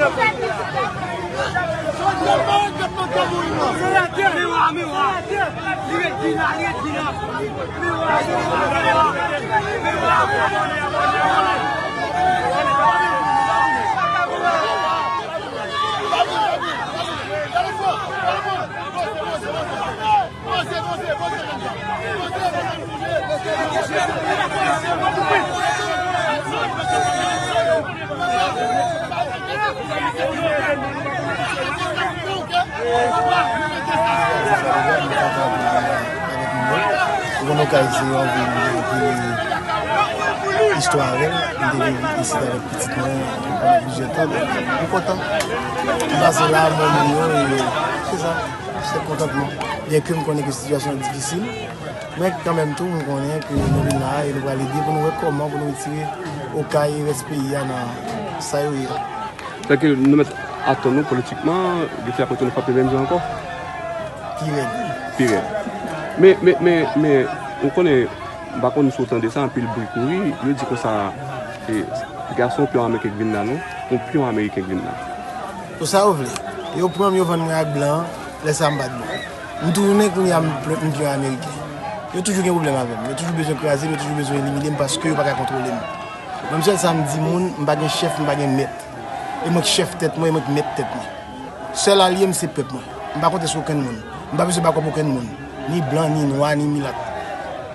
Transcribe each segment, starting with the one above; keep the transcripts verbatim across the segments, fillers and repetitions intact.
Ou konn okazyon anvi istwa avè l, m te vin isit avèk pitit mwen pandan plizyè tan, donk m kontan. M pase la, mwen menm yo, e se sa, se kontantman. Byenke m konnen ke sitiyasyon an difisil, men kanmenm tou, m konnen ke nou vin la a e nou pral ede pou nou wè kòman pou nou retire Okay e rès peyi a nan sa yo ye a. Sèke nou mèt atann nou politikman, depi apre tou nou frape menm jan ankò. Pi rèd. Pi rèd. Men, men, men, men, ou konnen, m pa konn si w tande sa, anpil bri kouri, yo di konsa, e, se pa yon pyon ameriken k vin la, non. Yon pyon ameriken k vin la. Pou sa yo vle. Yo pran m, yo vann mwen ak blan, lè sa a m pa t bon. M tounen kounye a m pl-, m pyon ameriken. Yo toujou gen pwoblèm avè m. Yo toujou bezwen kraze m, yo toujou bezwen elimine m paske yo pa ka kontwole m. Mwen, m sèl sa m di moun, m pa gen chèf, m pa gen mèt. E mwen k chèf tèt mwen, e mwen k mèt tèt mwen. Sèl alye m se pèp mwen. M pa konte sou okenn moun. M pa bezwen ba kòb okenn moun. Ni blan, ni nwa, ni milat.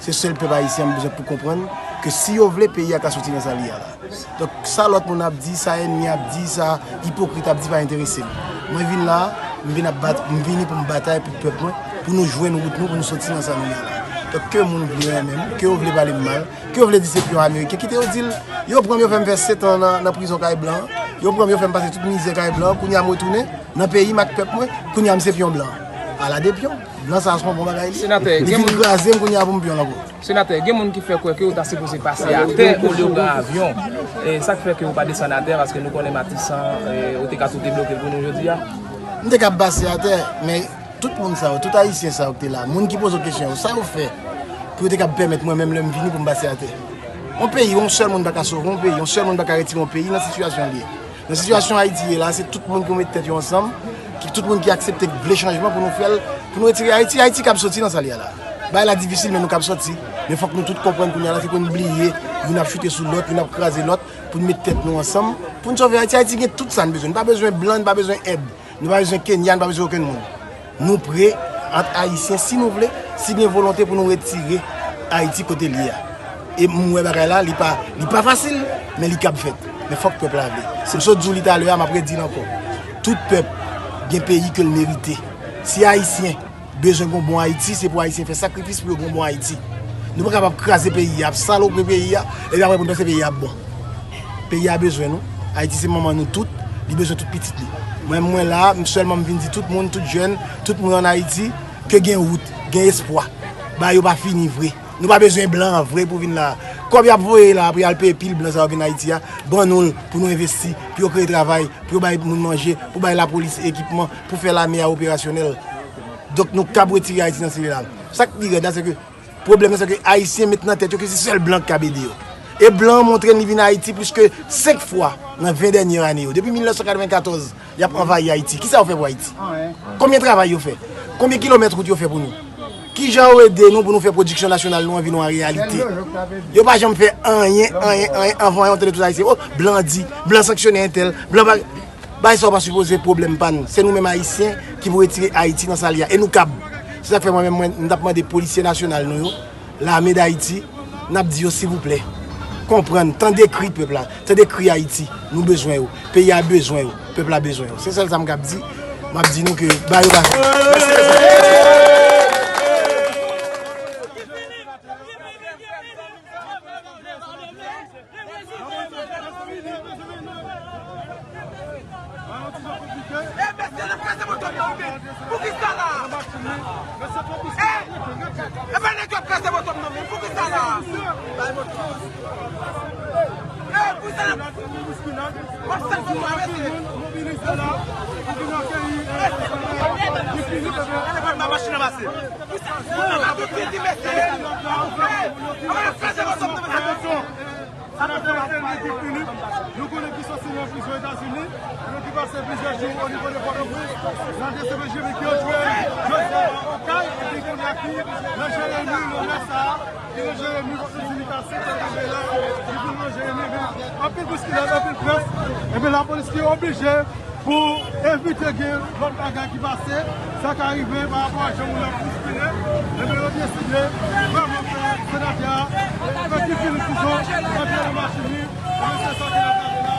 Se sèl pèp ayisyen an m bezwen pou konprann ke si yo vle, peyi a ka soti nan sa l ye a la. Donk, sa lòt moun ap di, sa ènmi ap di, sa ipokrit ap di pa enterese m. Mwen vin la, m vin ap bat-, m vini pou m batay pou pèp mwen, pou nou jwenn wout nou, pou nou soti nan sa nou ye a la. Donk, ke moun vle renmen m, ke yo vle pale m mal, ke yo vle di se pyon ameriken, kite yo di l. Yo pran m, yo fè m fè sèt an nan, nan prizon kay blan. Yo pran m, yo fè m pase tout mizè kay blan. Kounye a m retounen nan peyi m ak pèp mwen. Kounye a m se pyon blan. Ala de pyon. Blan sa a se yon bon bagay li. Senatè, li gen fin moun kraze m kounye a pou m pyon l ankò. Senatè, gen moun ki fè kwè ke w ta sipoze pase atè olye w pran avyon. E sa k fè ke w pa desann atè, paske nou konnen Matisan, e, ou te ka tou debloke l pou nou jodi a. M te ka pase atè, men tout moun sa yo, tout ayisyen sa yo ki te la, moun ki poze w kesyon yo, sa yo fè pou yo te ka pèmèt mwen menm lè m vini pou m pase atè? Yon peyi, yon sèl moun pa ka sove yon peyi, yon sèl moun pa ka retire yon peyi nan sitiyasyon l ye. Nan sitiyasyon Ayiti ye la, se tout moun ki met tèt yo ansanm, ki, tout moun ki aksepte k vle chanjman pou nou fè l, pou nou retire Ayiti. Ayiti kab soti nan sa l ye a la. Bagay la difisil, men nou kab soti. Men fòk nou tout konprann kounye a la, se pou n bliye, youn ap choute sou lòt, youn ap kraze lòt, pou n met tèt nou ansanm, pou n sove Ayiti. Ayiti gen tout sa n bezwen. Nou pa bezwen blan, nou pa bezwen èd. Nou pa bezwen Kenya, nou pa bezwen okenn moun. Nou pre, ant Ayisyen, si nou vle, si gen volonte pou nou retire Ayiti kote l ye a. E m wè bagay la, li pa, li pa fasil, men li kab fèt. Men fòk pèp la vle. M sot di w li talè a, m ap redi l ankò. Tout pèp gen peyi ke l merite. Si Ayisyen bezwen gen yon bon Ayiti, se pou Ayisyen fè sakrifis pou yo gen yon bon Ayiti. Nou pa kapab kraze peyi a, ap salopri peyi a, epi apre pou n panse peyi a ap bon. Peyi a bezwen nou. Ayiti se manman nou tout, li bezwen tout pitit li. Mwen, mwen la, m sèlman m vin di tout moun, tout jèn, tout moun ann Ayiti, ke gen wout, gen espwa. Bagay yo pa fini vre. Nou pa bezwen blan vre pou vin la. Kòb y ap voye la pou y al peye pil blan sa yo vin Ayiti a, ban nou l pou nou envesti, pou yo kreye travay, pou yo bay moun manje, pou bay lapolis ekipman, pou fè lame a operasyonèl. Donk nou kab retire Ayiti nan seri la. Sa k pi rèd la, se ke pwoblèm nan, se ke Ayisyen met nan tèt yo ke se sèl blan k kab ede yo. E blan an montre n li vin Ayiti plis ke senk fwa nan ven dènye ane yo. Depi mil nèf san katrevenkatòz, y ap anvayi Ayiti. Kisa yo fè pou Ayiti? Konbyen travay yo fè? Konbyen kilomèt wout yo fè pou nou? Kijan yo ede nou pou nou fè pwodiksyon nasyonal nou an vin yon reyalite? Yo pa janm fè anyen, anyen, anyen. Anvan anyen, w tande tout Ayisyen, o, blan di, blan sanksyone entèl, blan pa. Bagay sa yo pa sipoze pwoblèm pa n. Se nou menm Ayisyen ki pou retire Ayiti nan sa l ye a. E nou kab. Se sa k fè mwen menm, mwen, m t ap mande polisye nasyonal nou yo, Lame d Ayiti, n ap di yo, silvouplè, konprann, tande kri pèp la, tande kri Ayiti. Nou bezwen yo. Peyi a bezwen yo. Pèp la bezwen yo. Se sèl sa m kab di. M ap di nou ke ba yo ba. E mesye, n ap kraze moto m nan, men poukisa la? E, e pa nèg yo ap kraze moto m nan, men poukisa la? E, poukisa n ap, w ap sèl moto a, mesye? Mesye, gade pa m ba machin anbase. Poukisa n ap kraze moto m nan, men Philippe, nou konnen ki sòti nan prizon Etazini, nou ki pase plizyè jou o nivo de Pòtoprens, nan D C P J V ki antre jodi a Okay, epi kounye a ki nan Jeremi, nan lè sa a, ki nan Jeremi, kote nou di li ta sèt è rive la, li vin nan Jeremi, men anpil bouskilad, anpil pres, epi lapolis ki oblije pou evite gen lòt bagay ki pase, sa ka rive pa rapò a jan moun ap bouskile, ebyen yo deside vrèman fè senatè a, fè Guy Philippe prizon, antre nan machin li, ebyen se sa ke n ap gade la.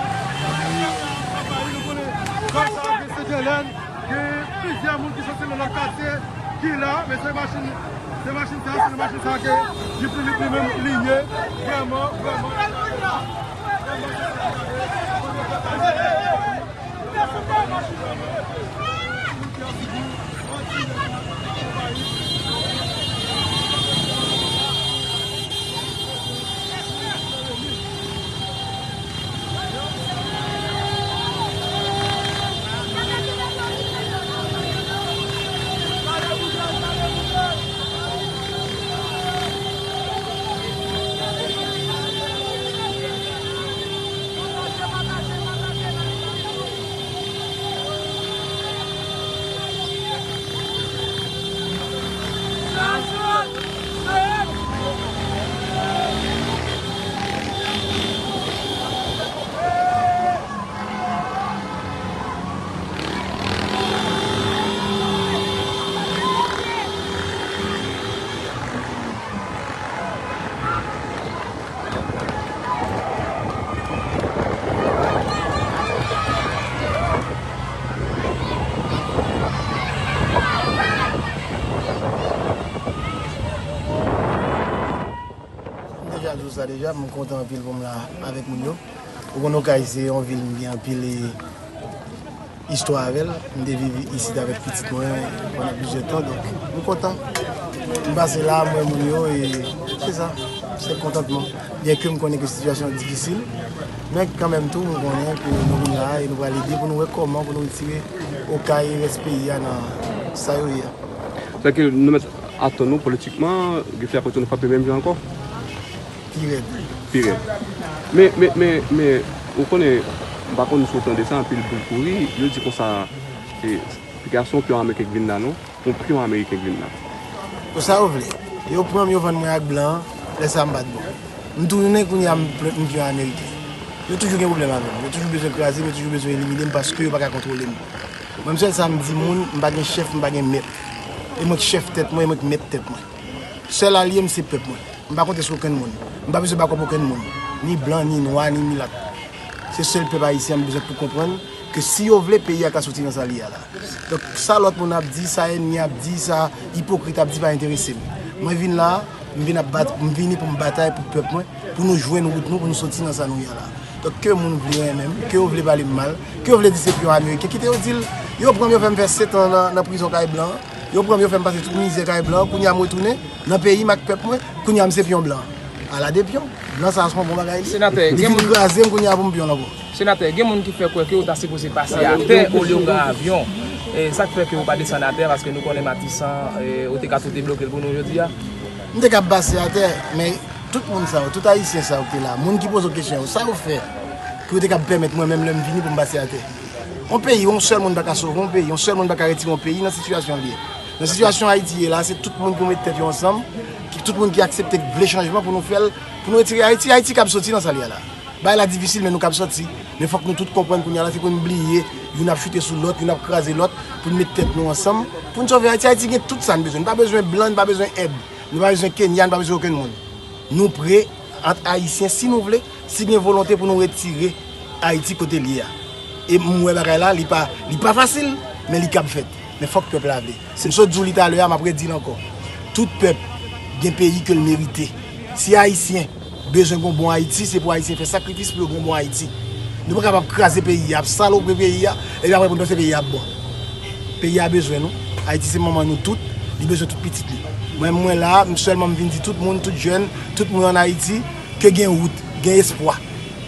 Anpayi, nou konnen zòn sa a gen Sentelèn, gen plizyè moun ki soti nan lòt katye ki la, men se machin, se machin sa, se nan machin sa ke Guy Philippe li menm li ye, vrèman, vrèman. M deja di w sa deja, m kontan anpil pou m la avèk moun yo. Ou konn Okay se yon vil m gen anpil e, istwa avè l. M te viv isit avèk pitit mwen pandan plizyè tan, donk m kontan. M pase la, m wè moun yo, e se sa, se kontantman. Byenke m konnen ke sitiyasyon an difisil, men kanmenm tou, m konnen ke nou vin la e nou pral ede pou nou wè kòman pou nou retire Okay e rès peyi a nan sa yo ye a. Sèke nou mèt atann nou politikman, gen fè akote nou frape menm jan ankò. Pi rèd. Pi rèd. Men, men, men, men, ou konnen, m pa konn si w tande sa, anpil boul kouri, yo di konsa, e, piga se yon pyon ameriken k vin la, non. Yon pyon ameriken k vin la. Pou sa yo vle. Yo pran m, yo vann mwen ak blan, lè sa a m pa t bon. M tounen kounye a m pl-, m pyon ameriken. Yo toujou gen pwoblèm avè m. Yo toujou bezwen kraze m, yo toujou bezwen elimine m paske yo pa ka kontwole m. Mwen, m sèl sa m di moun, m pa gen chèf, m pa gen mèt. E mwen k chèf tèt mwen, e mwen k mèt tèt mwen. Sèl alye m se pèp mwen. M pa konte sou okenn moun. M pa bezwen ba kòb okenn moun. Ni blan, ni nwa, ni milat. Se sèl pèp ayisyen an m bezwen pou konprann ke si yo vle, peyi a ka soti nan sa l ye a la. Donk, sa lòt moun ap di, sa ènmi ap di, sa ipokrit ap di pa enterese m. Mwen vin la, m vin ap bat-, m vini pou m batay pou pèp mwen, pou nou jwenn wout nou, pou nou soti nan sa nou ye a la. Donk, ke moun vle renmen m, ke yo vle pale m mal, ke yo vle di se pyon ameriken, kite yo di l. Yo pran m, yo fè m fè sèt an nan, nan prizon kay blan. Yo pran m, yo fè m pase tout mizè kay blan. Kounye a m retounen nan peyi m ak pèp mwen. Kounye a m se pyon blan. Ala de pyon. Blan sa a se yon bon bagay li. Senatè, li gen fin moun, kraze m, kounye a pou m pyon l ankò. Senatè, gen moun ki fè kwè ke ou ta sipoze pase atè olye ou pran avyon. E sa k fè ke ou pa desann atè, paske nou konnen Matisan, e, ou te ka tou debloke l pou nou jodi a. M te ka pase atè, men tout moun sa yo, tout ayisyen sa yo ki te la, moun ki poze w kesyon yo, sa yo fè pou yo te ka pèmèt mwen menm lè m vini pou m pase atè? Yon peyi, yon sèl moun pa ka sove yon peyi, yon sèl moun pa ka retire yon peyi nan sitiyasyon l ye. Nan sitiyasyon Ayiti ye la, se tout moun ki met tèt yo ansanm, ki, tout moun ki aksepte k vle chanjman pou nou fè l, pou nou retire Ayiti, Ayiti kab soti nan sa l ye a la. Bagay la difisil, men nou kab sòti. Men fòk nou tout konprann kounye a la, se pou n bliye, youn ap choute sou lòt, youn ap kraze lòt, pou n met tèt nou ansanm, pou n sove Ayiti. Ayiti gen tout sa n bezwen. Nou pa bezwen blan, nou pa bezwen èb, nou pa bezwen Kenya, nou pa bezwen okenn moun. Nou pre, ant Ayisyen, si nou vle, si gen volonte pou nou retire Ayiti kote l ye a. E m wè bagay la, li pa, li pa fasil, men li kab fèt. Men fòk pèp la vle. Si m sot di w li talè a, m ap redi l ankò. Tout pèp gen peyi ke l merite. Si Ayisyen bezwen gon bon Ayiti, se pou Ayisyen fè sakrifis pou yo gon bon Ayiti. Nou pa kapab kraze peyi a, ap salopre peyi a, epi apre pou n panse peyi a ap bon. Peyi a bezwen nou. Ayiti se manman nou tout, li bezwen tout pitit li. Mwen, mwen la, m sèlman m vin di tout moun, tout jèn, tout moun ann Ayiti, ke gen wout, gen espwa.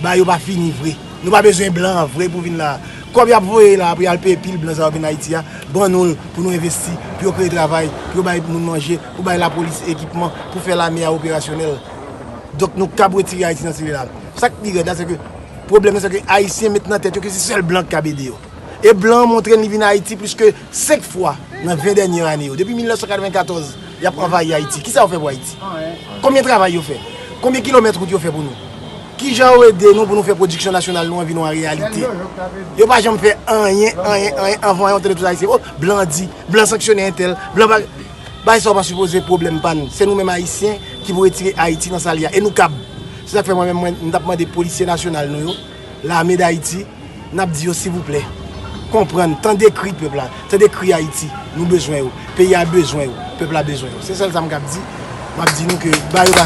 Bagay yo pa fini vre. Nou pa bezwen blan vre pou vin la. Kòb y ap voye la pou y al peye pil blan sa yo vin Ayiti a, ban nou l pou nou envesti, pou yo kreye travay, pou yo bay moun manje, pou bay lapolis ekipman, pou fè lame a operasyonèl. Donk, nou kab retire Ayiti nan seri la. Sa k pi rèd la, se ke pwoblèm nan, se ke Ayisyen met nan tèt yo ke se sèl blan k kab ede yo. E blan an montre n li vin Ayiti plis ke senk fwa nan ven dènye ane yo. Depi mil nèf san katrevenkatòz, y ap anvayi Ayiti. Kisa yo fè pou Ayiti? Konbyen travay yo fè? Konbyen kilomèt wout yo fè pou nou? Kijan yo ede nou pou nou fè pwodiksyon nasyonal nou an vin yon reyalite? Yo pa janm fè anyen, anyen, anyen. Anvan anyen, w tande tout Ayisyen, o, blan di, blan sanksyone entèl, blan pa. Bagay sa yo pa sipoze pwoblèm pa n. Se nou menm Ayisyen ki pou retire Ayiti nan sa l ye a. E nou kab. Se sa k fè mwen menm, mwen, m t ap mande polisye nasyonal nou yo, Lame d Ayiti, n ap di yo, silvouplè, konprann, tande kri pèp la, tande kri Ayiti. Nou bezwen yo. Peyi a bezwen yo. Pèp la bezwen yo. Se sèl sa m kab di. M ap di nou ke ba yo ba.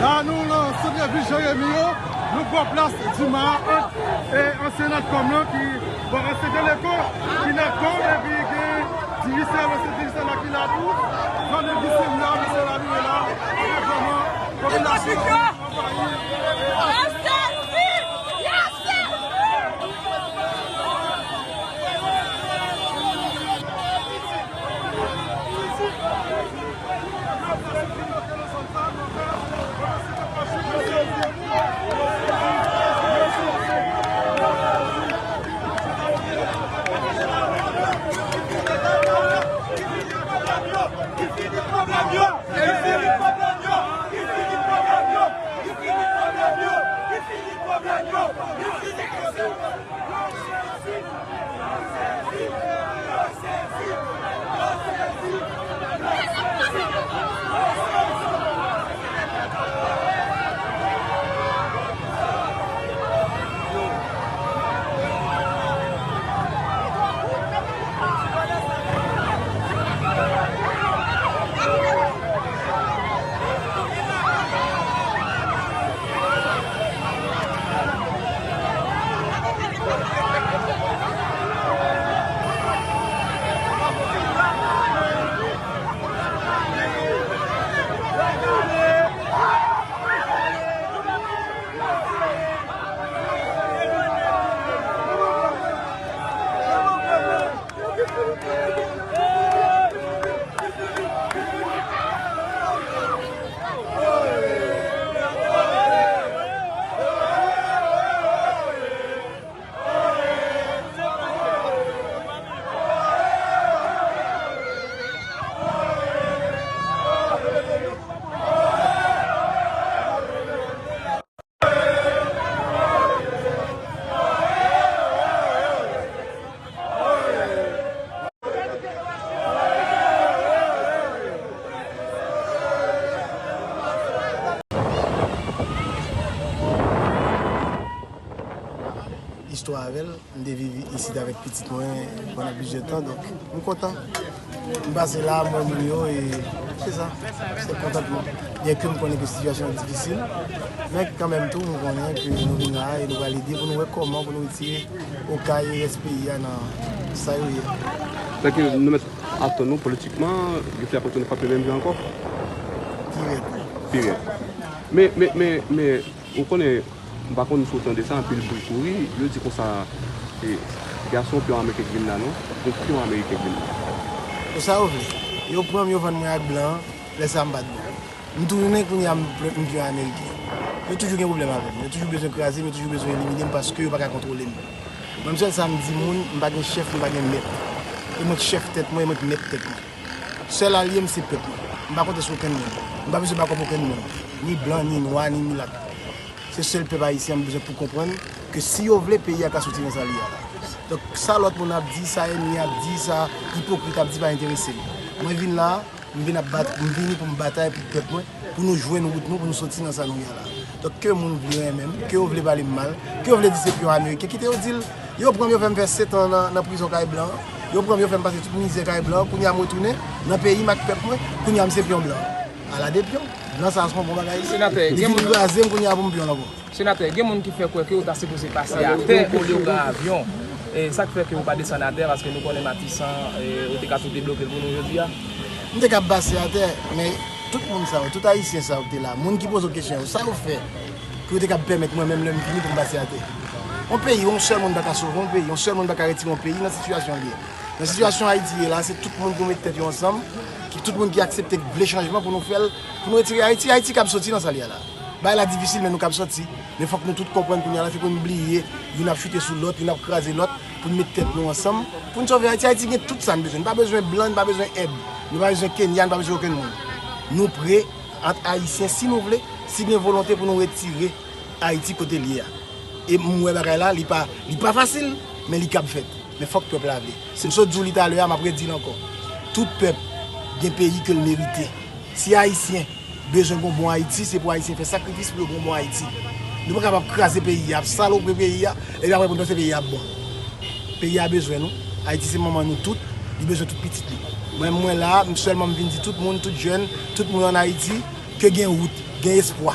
La, nou nan sant vil Jeremi yo, nou bò plas Dima a, ant, e, ansyen Natcom lan ki bò Sete Leko, ki Natcom, epi gen Digicel, ansyen Digicel la ki la tou. Jan nou di se la, mesye la vini la, avèk vrèman popilasyon anvayi. istwa avè l. M te viv isit avèk pitit mwen pandan plizyè tan, donk m kontan. M pase la, m wè moun yo, e se sa. Se kontantman. Byenke m konnen ke sitiyasyon an difisil, men kanmenm tou, m konnen ke nou vin la e nou pral ede pou nou wè kòman pou nou retire Okay e rès peyi a nan sa yo ye. Donk, nou mèt atann nou politikman, yo fè ap retounen frape menm jan ankò? Pi rèd. Pi rèd. Men, men, men, men, ou konnen, m pa konn si w tande sa, anpil bri kouri, yo di konsa, e, gason pyon ameriken k vin la non, gon pyon ameriken k vin la. Pou sa yo vle. Yo pran m, yo vann mwen ak blan an, lè sa a m pa t bon. M tounen kounye a m plen, m plen ameriken. Yo toujou gen pwoblèm avè m. Yo toujou bezwen kraze m, yo toujou bezwen elimine m paske yo pa ka kontwole m. Mwen, m sèl sa m di moun, m pa gen chèf, m pa gen mèt. E mwen k chèf tèt mwen, e mwen k mèt tèt mwen. Sèl alye m se pèp mwen. M pa konte sou okenn moun. M pa bezwen ba kòb okenn moun. Ni blan, ni nwa, ni milat. Se sèl pèp ayisyen an m bezwen pou konprann ke si yo vle, peyi a ka soti nan sa li ye a la. Donk, sa lòt moun ap di, sa ènmi ap di, sa ipokrit ap di pa enterese m. Mwen vin la, m vin ap bat, m vini pou m batay pou pèp mwen, pou nou jwenn wout nou, pou nou soti nan sa nou ye a la. Donk, ke moun vle renmen m, ke yo vle pale m mal, ke yo vle di se pyon ameriken, kite yo di l. Yo pran m, yo fè m fè sèt an nan, nan prizon kay blan. Yo pran m, yo fè m pase tout mizè kay blan. Kounye a m retounen nan peyi m ak pèp mwen. Kounye a m se pyon blan. Ala de pyon. Blan sa a se yon bon bagay. Senatè, li gen vin moun kraze m kounye a pou m pyon l ankò. Senatè, gen moun ki fè kwè ke w ta sipoze pase atè olye w pran avyon. E sa k fè ke w pa desann atè, paske nou konnen Matisan, e, ou te ka tou debloke l pou nou jodi a. M te ka pase atè, men tout moun sa yo, tout ayisyen sa yo ki te la, moun ki poze w kesyon yo, sa yo fè ke yo te ka pèmèt mwen menm lè m vini pou m pase atè? Yon peyi, yon sèl moun pa ka sove yon peyi, yon sèl moun pa ka retire yon peyi nan sitiyasyon l ye. Nan sitiyasyon Ayiti ye la, se tout moun pou mete tèt yo ansanm, ki, tout moun ki aksepte k vle chanjman pou nou fè l, pou nou retire Ayiti. Ayiti kab soti nan sa l ye a la. Bagay la difisil, men nou kab soti. Men fòk nou tout konprann kounye a la, se pou nou bliye, youn ap choute sou lòt, youn ap kraze lòt, pou n met tèt nou ansanm, pou n sove Ayiti. Ayiti gen tout sa n bezwen. Nou pa bezwen blan, nou pa bezwen èd, nou pa bezwen Kenya, nou pa bezwen okenn moun. Nou pre, ant Ayisyen, si nou vle, si gen volonte pou nou retire Ayiti kote l ye a. E m wè bagay la, li pa, li pa fasil, men li kab fèt. Men fòk pèp la vle. M sot di w li talè a, m ap redi l ankò. Tout pèp gen peyi ke l merite. Si Ayisyen bezwen gon bon Ayiti, se pou Ayisyen fè sakrifis pou yo gon bon Ayiti. Nou pa kapab kraze peyi a, ap salopre peyi a, epi apre pou n panse peyi a ap bon. Peyi a bezwen nou. Ayiti se manman nou tout, li bezwen tout pitit li. Mwen, mwen la, m sèlman m vin di tout moun, tout jèn, tout moun ann Ayiti, ke gen wout, gen espwa.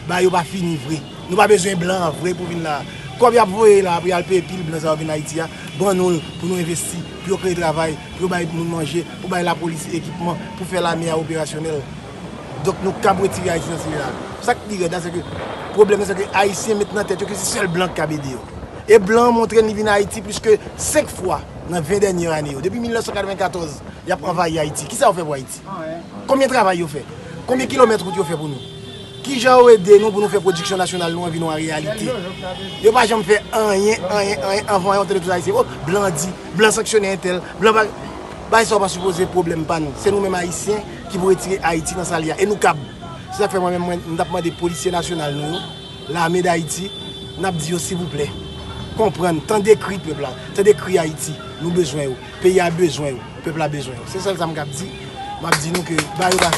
Bagay yo pa fini vre. Nou pa bezwen blan an vre pou vin la. Kòb y ap voye la pou y al peye pil blan sa yo vin Ayiti a, ban nou l pou nou envesti, pou yo kreye travay, pou yo bay moun manje, pou bay lapolis ekipman, pou fè lame a operasyonèl. Donk nou kab retire Ayiti nan seri la. Sa k pi rèd la, se ke pwoblèm nan, se ke Ayisyen met nan tèt yo ke se sèl blan k kab ede yo. E blan an montre n li vin Ayiti plis ke senk fwa nan ven dènye ane yo. Depi mil nèf san katrevenkatòz, y ap anvayi Ayiti. Kisa yo fè pou Ayiti? Konbyen travay yo fè? Konbyen kilomèt wout yo fè pou nou? Kijan yo ede nou pou nou fè pwodiksyon nasyonal nou an vin yon reyalite? Yo pa janm fè anyen, anyen, anyen anvan yo tande tout Ayisyen. Oh, blan di, blan sanksyone entèl, blan pa. Bagay sa yo pa sipoze pwoblèm pa nou. Se nou menm Ayisyen ki pou retire Ayiti nan sa l ye a. E nou kab. Se sa k fè mwen menm, mwen, m t ap mande polisye nasyonal nou yo, Lame d Ayiti, n ap di yo, silvouplè, konprann, tande kri pèp la, tande kri Ayiti. Nou bezwen yo. Peyi a bezwen yo. Pèp la bezwen yo. Se sèl sa m kab di. M ap di nou ke ba yo pa.